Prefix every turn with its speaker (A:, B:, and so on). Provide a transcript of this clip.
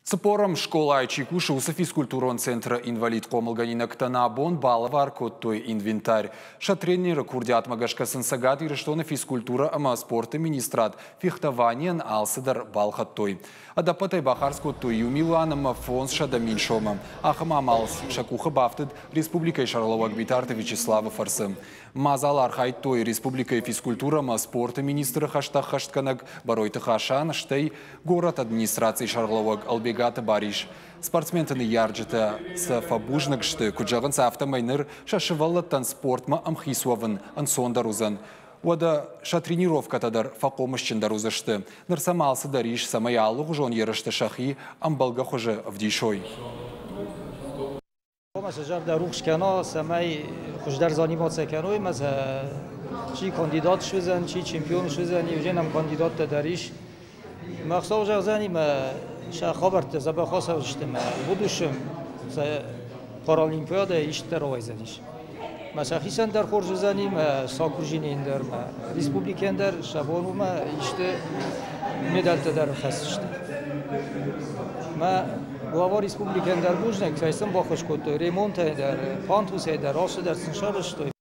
A: Цыппорӕм скъолайы чи кусы, уыцы физкультурон центры инвалид-хъомылгӕнинӕгтӕн абон балӕвар кодтой инвентарь. Сӕ тренеры курдиатмӕ гӕсгӕ сын Цӕгат Ирыстоны физкультурӕ ӕмӕ спорты министрад фехтованийӕн алцыдӕр балхӕдтой. Ӕдӕппӕтӕй бахардз кодтой иу милуан ӕмӕ 500 000 сомы. Ахӕм амал сӕ къухы бафтыд республикӕйы сӕргълӕууӕг Битарты Вячеславы фӕрцы. Мадзал архайдтой республикӕйы физкультурӕ ӕмӕ спорты министры хӕстӕ ӕххӕстгӕнӕг Бӕройты Хасан, стӕй горӕты администрацийы сӕргълӕууӕг Ӕлбегаты Барис. Спортсменты ныййарджытӕ сӕ фӕбузныг сты, куыд зӕгъынц, афтӕмӕй ныр сӕ сывӕллӕттӕн спортмӕ ӕмхиц уӕвын ӕнцондӕр уыдзӕн. Уӕдӕ сӕ тренировкӕтӕ дӕр фӕхъомысджындӕр уыдзысты. Ныр сӕм алцыдӕр ис, цӕмӕй алыгъуызон ерысты сӕхи ӕмбӕлгӕ хуызы ӕвдисой.
B: Ӕмӕ сӕ зӕрдӕ рухс кӕна, цӕмӕй хуыздӕр заниматься кӕной ӕмӕ сӕ чи кандидат суыдзӕн, чи чемпион суыдзӕн, иу нӕм кандидаттӕ дӕр ис. Мӕ Хуыцау зӕгъдзӕни мӕ сӕ хабӕрттӕ дзӕбӕх ацӕудзысты мӕ будущем сӕ паралимпиадӕ ист дӕр рауайдзӕнис. Мӕ сӕхицӕн дӕр хорз уыдзӕни, мӕ Сакуржинейӕн дӕр, мӕ республикӕйӕн дӕр сӕ бон у мӕ исты медальтӕ дӕр ӕрхӕсдзысты. Мӕ глава республикӕйӕн дӕр бузныг, кӕй сын баххуыс кодтой ремонтӕй дӕр, пандусӕй дӕр, алцыдӕр сын сарӕзтой.